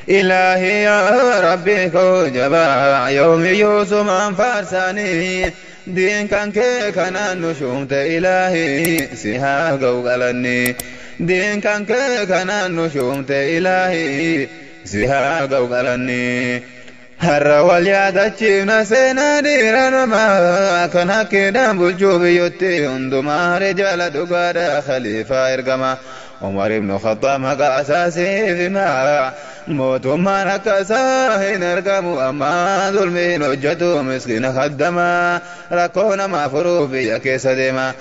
Ilaahi yaa Rabbi koo jabaa yoomiyyuu sumaan faarsaanii diin kan kee kanaan nu shuumte ilaahi si haa ga'u galanni diin kan kee kanaan nu shuumte ilaahi si haa ga'u galanni. Har'a wal yaadachiifna seenaa dhiira namaa kan hakkiidhaan bulchuu biyyootti hundumaa rijaala dhugaadha khaliifaa ergama. Umar ibn Khattaab maqaa isaasiif himaa mootummaan akka isaa hin argamu ammaa zulmiin hojjetu miskiina khaddamaa rakkoo namaa furuuf biyya keessa deema.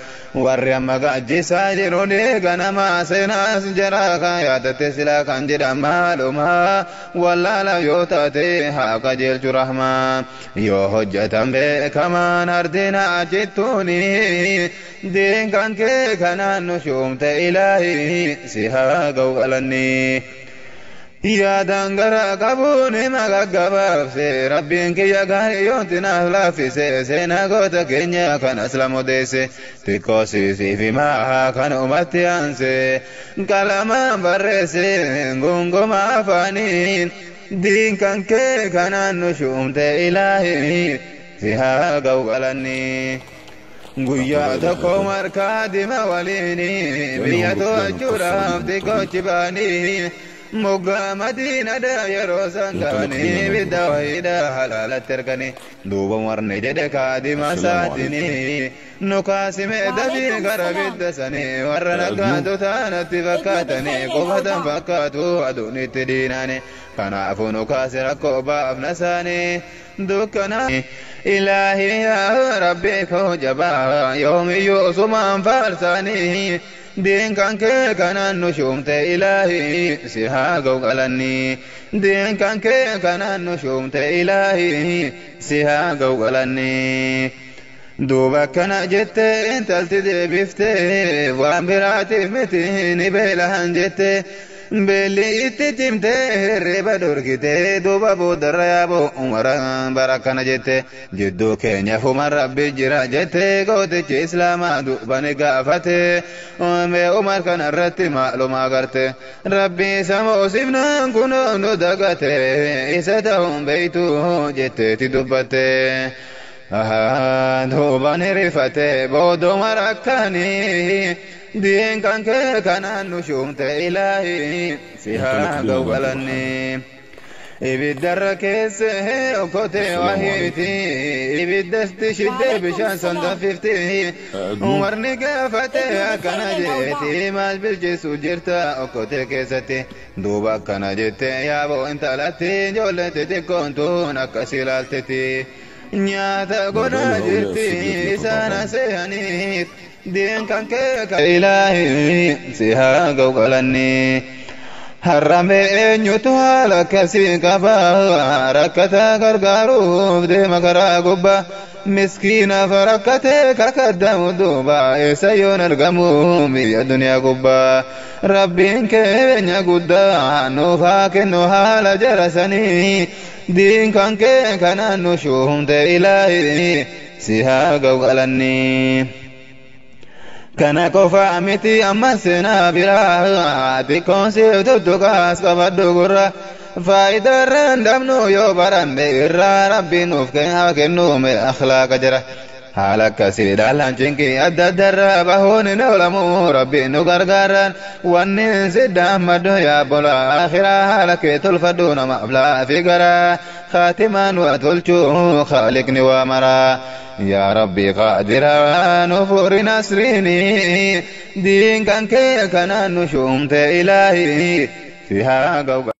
Warri amma gaajjisaa jiru dhiiga namaa seenaas jaraa kan yaadatte silaa kan jedhan maalumaa wallaala yoo taate haa qajeelchu rahmaa yoo hojjetan beekamaan ardina ajittuuni diin kan kee kanaan nu shuumte ilaahi si haa ga'u galanni. Yaadaan gara qabuun hima gaggabaabse rabbiin kiyya gaarii yoonti naaf laaffise seenaa goota keenya kan aslam odeesse xiqqoo siisiif himaa kan umatti aanse qalamaan barreesse gunguma afaaniin diin kan kee kanaan nu shuumte ilaahi si haa ga'u galanni. Guyyaa tokko markaa dima waliini biyya to'achuudhaaf xiqqoochi baanii moggaa madiinadha yeroo san ga'anii bidda wayiidha halaalatti erganii duuba warni jedhe kaadima saatini nu kaasime dafii gara bidda sanii warra naggaatu taanatti fakkaatanii qofatan fakkaatu aduun itti diinaani kanaafuu nu kaase rakkoo baafna saanii dukkana. Ilaahi yaa Rabbi koo jabaa yoomiyyuu sumaan faarsaanii diin kan kee kanaan nu shuumte ilaahi si haa ga'u galanni diin kan kee kanaan nu shuumte ilaahi si haa ga'u galanni. Duuba akkana jette intalti deebifte waan biraatiif miti ni beelahan jette. Beelli itti cimte hirriba dhorkite duuba boodarra yaaboo umaraan bara akkana jette jidduu keenyaaf umar rabbi jira jette gootichi islaamaa duuba ni gaafate mee umar kana irratti maaluma agarte rabbi isa moosifnaan kunoo nu dagate isa ta'uun beeytu jetteeti dubbatte. Duuba ni rifate booduma rakkaanii diin kan kee kanaan nu shuumte ilaahi si haa ga'u galanni. Ibiddarra keesse okkotee wahiiti ibiddasti shiddee bishaan san danfifti warni gaafate akkana jeeti maal bilcheessu jirta okkotee keessatti duuba akkana jette yaaboo intalatti ijoollee xixiqqoon tun akkas ilaaltetti. Nyaata godhaa jirti isaan aseehaniif diin kan kee kan ilaahi si haa ga'u galanni. Har'amee eenyutu haala akkasii qaba rakkataa gargaaruuf deema karaa gubbaa miskiinaaf rakkatee kakaddamu duuba eessa yoon argamu biyya duniyaa gubbaa rabbiin keenya guddaa nuuf haa kennu haala jarasanii diin kan kee kanaan nu shuumte ilaahi si haa ga'u galanni. Kana qofa miti amma seenaa biraa xiqqoon siif tuttuqaas qabadhu gurra faayidaa irraan dhabnu yoo baranne irraa rabbiin nuuf haa kennu akhlaaqa jira. Haala akkasiidhaan cinqii adda addarraa bahuun hin oolamu rabbiin nu gargaaraan wanni sidda ammaddu yaa bola akhiraa haala kee tolfadhu namaaf laafi garaa khaatimaan waa tolchuu khaaliqni waa maraa. Yaa Rabbi qaadiraa nu furi nasriini diin kan kee kanaan nu shuumte ilaahi si haa ga'u.